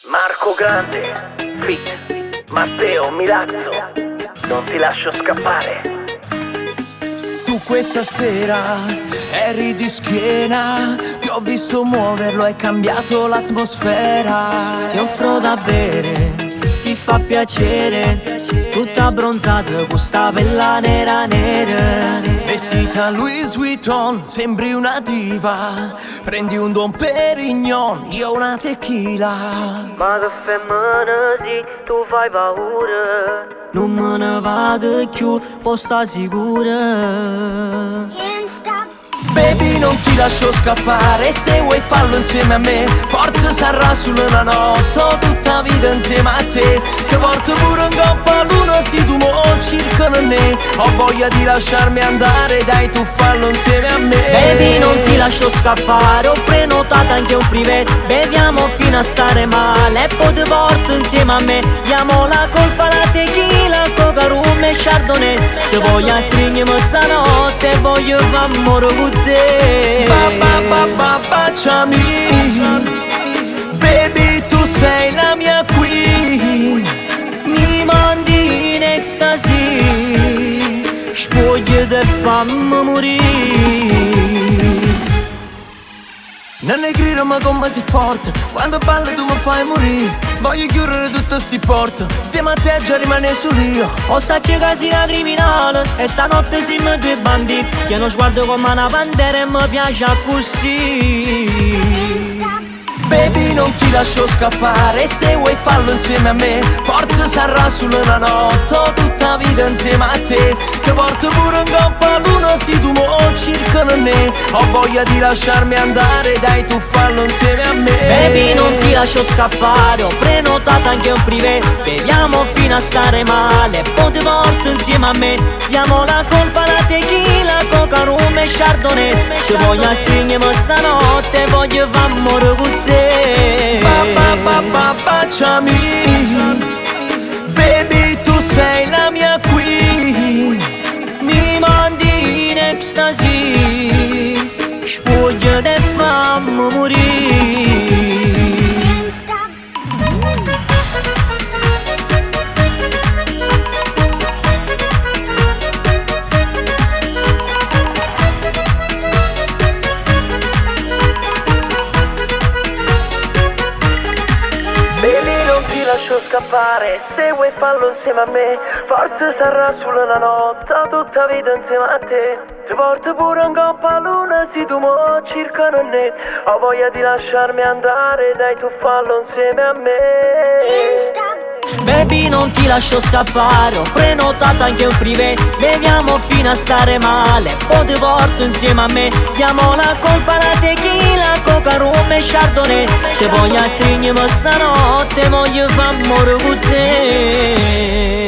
Marco Grande, Fit, Matteo Milazzo, non ti lascio scappare. Tu questa sera eri di schiena, ti ho visto muoverlo, hai cambiato l'atmosfera. Ti offro da bere, ti fa piacere, tutta abbronzata con sta pella nera nera. Vestita Louis Vuitton, sembri una diva. Prendi un Dom Pérignon, io una tequila. Ma che femmina sì, tu fai paura. Non me ne vado più, posso stare sicura. Baby, non ti lascio scappare, se vuoi fallo insieme a me. Forse sarà solo una notte, tutta vita insieme a te. Che porto pure in coppa luna, se tu mo circa ne. Ho voglia di lasciarmi andare, dai, tu fallo insieme a me. Baby, non ti lascio scappare, ho prenotato anche un privé. Beviamo fino a stare male e poi ti porto insieme a me. Diamo la colpa alla tequila, coca, rum e chardonnay. Ti voglio stringere stanotte, voglio far amore con te. Ba ba ba ba baciami. Baby, tu sei la mia queen. Mi mandi in ecstasy, spoglia e fammi morire. Non ne grido, ma come sei forte. Quando balli tu mi fai morire. Voglio chiudere tutte queste porte. Insieme a te già rimane solo io. O saccio che sei una criminale e stanotte siamo due banditi. Che non sguardo come una pantera e mi piace così. Baby, non ti lascio scappare, se vuoi fallo insieme a me. Forse sarà solo una notte, tutta vita insieme a te. Che porto pure in coppa luna, se tu mo circa ne. Ho voglia di lasciarmi andare, dai, tu fallo insieme a me. Baby, non ti lascio scappare, ho prenotato anche un privé. Beviamo fino a stare male, poi ti porto insieme a me. Diamo la colpa alla tequila, coca, rum e chardonnay. Ti voglio stringere stanotte, voglio far amore con te. Ba ba ba ba baciami. Baby, tu sei la mia queen. Mi mandi in ecstasy, spoglia e fammi morire. Baby, non ti lascio scappare, se vuoi fallo insieme a me. Forse sarà solo una notte, tutta vita insieme a te. Ti porto pure in coppa luna, se tu mo circa non ne. Ho voglia di lasciarmi andare, dai, tu fallo insieme a me. Baby, non ti lascio scappare, ho prenotato anche un privé. Beviamo fino a stare male, poi ti porto insieme a me. Diamo la colpa alla tequila, coca, rum e chardonnay. Ti voglio stringere stanotte, voglio far amore con te.